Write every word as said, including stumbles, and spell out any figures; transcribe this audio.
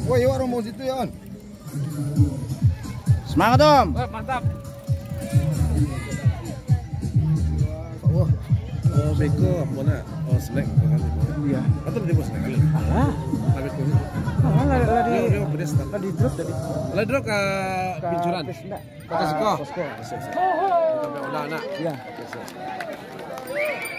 Woi, awak rombong situ ya, On. Semangat, Om. Wah, mantap. Wah. Oh, beko apo nak? Oh, snack. Iya. Atau dia buat snack kali? Alah. Tapi kau. Alah, lah, lah di, Dia, dia pedes, tak? Lah di drop tadi. Lah drop ke Pincuran? Pes-, enggak. Kota Suko. Kota Suko. Siap, siap. Kita udah nak. Iya. Siap, siap.